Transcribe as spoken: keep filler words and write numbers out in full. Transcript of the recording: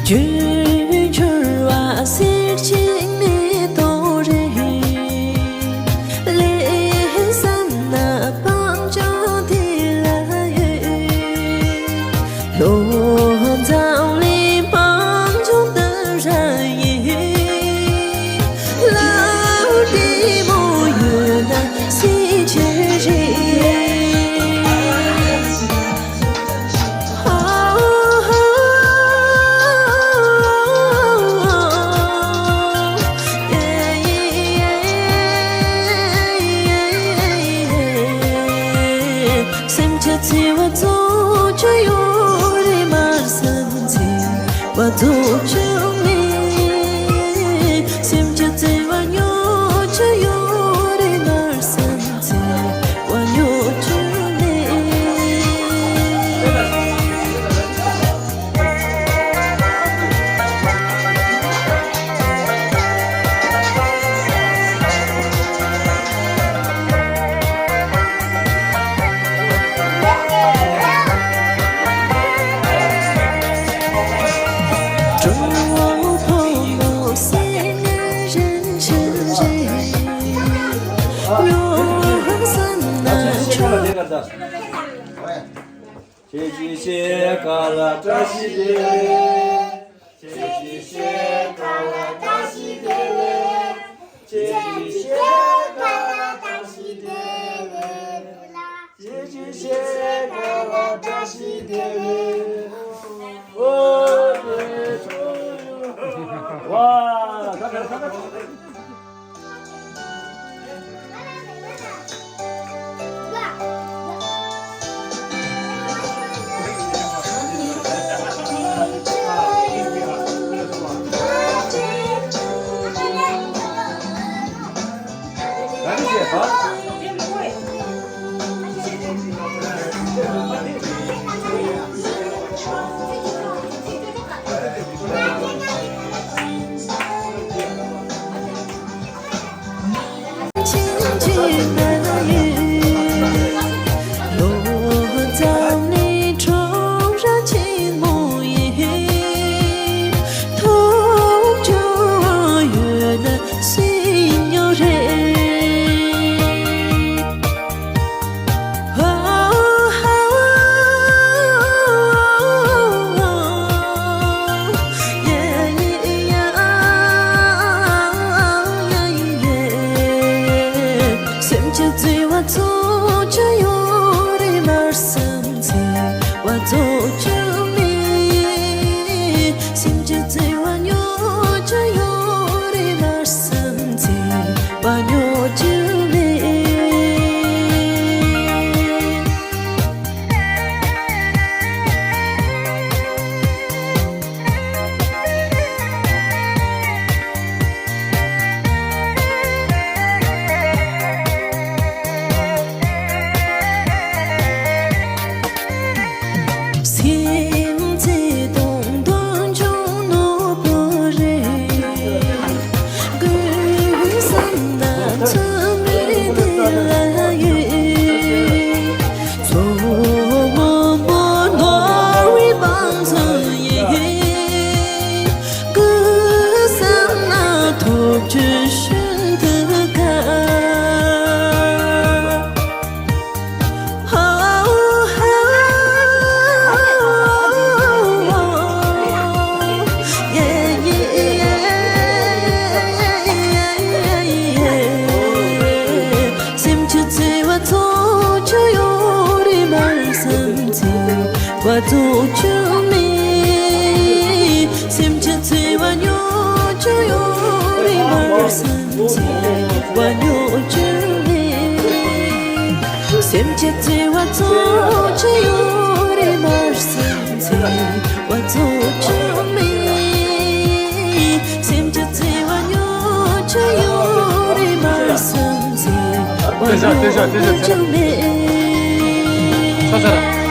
རྒྱུན་འཁྱོར་བ་གསེར་ཕྱེ་མེ་ཏོག་རེད། ལས་བསམ་ན་སྤང་ལྗོངས་དེ་ལ་ཡོད། ལོ་ཙཱ་བ་ལས་སྤང་ལྗོངས་དུ་ར་ཡིན། ལའུ་ཏི་མོ་ཡོད་ན་སྲིད་ཆེ་རེད། སེམས་ཀྱི་བརྩེ་བ་རྫོགས་རྒྱུ་ཡོད་རེད་མ་བསམ་ཚེ་བ་རྫོགས་རྒྱུ་མེད། སེམས་ཀྱི་བརྩེ་བ་ཉོ་རྒྱུ་ཡོད་རེད་མ་བསམ་ཚེ་བ་ཉོ་རྒྱུ་མེད། ཁྱེད་ཀྱི་ཞལ་དཀར་ལ་བཀྲ་ཤིས་བདེ་ལེགས། ཁྱེད་ཀྱི་ཞལ་དཀར་ལ་བཀྲ་ཤིས་བདེ་ལེགས། ཁྱེད་ཀྱི་ཞལ་དཀར་ལ་བཀྲ་ཤིས་བདེ་ལེགས། ཁྱེད་ཀྱི་ཞལ་དཀར་ལ་བཀྲ་ཤིས་བདེ་ལེགས། ཨོ་ལེ་ཆོས་ཡོད། ཝ། སེམས་ཀྱི་བརྩེ་བ་རྫོགས་རྒྱུ་ཡོད་རེད་མ་བསམ་ཚེ་བ་རྫོགས་རྒྱུ་མེད། སེམས་ཀྱི་བརྩེ་བ་ཉོ་རྒྱུ་ཡོད་རེད་མ་བསམ་ཚེ་བ་ཉོ་རྒྱུ་མེད། སེམས་བརྩེ་དང་འདོད་འཇོ་ནོར་བུ་རེད། དགོས་བསམ་ན་ཚོད་མེད་དེ་ལ་ཡོད། མཚོ་སྔོན་པོ་ནོར་བུའི་བང་མཛོད་ཡིན། དགོས་བསམ་ན་ཐོབ་རྒྱུ་ཤིན་ཏུ་དཀའ། སེམས་ཀྱི་བརྩེ་བ་རྫོགས་རྒྱུ་ཡོད་རེད་མ་བསམ་ཚེ་བ་རྫོགས་རྒྱུ་མེད། སེམས་ཀྱི་བརྩེ་བ་ཉོ་རྒྱུ་ཡོད་རེད་མ་བསམ་ཚེ་བ་ཉོ་རྒྱུ་མེད། སེམས་ཀྱི་བརྩེ་བ་རྫོགས་རྒྱུ་ཡོད་རེད་མ་བསམ་ཚེ་བ་རྫོགས་རྒྱུ་མེད། སེམས་ཀྱི་བརྩེ་བ་ཉོ་རྒྱུ་ཡོད་རེད་མ་བསམ་ཚེ་བ་ཉོ་རྒྱུ་མེད། ཚ་ཚ།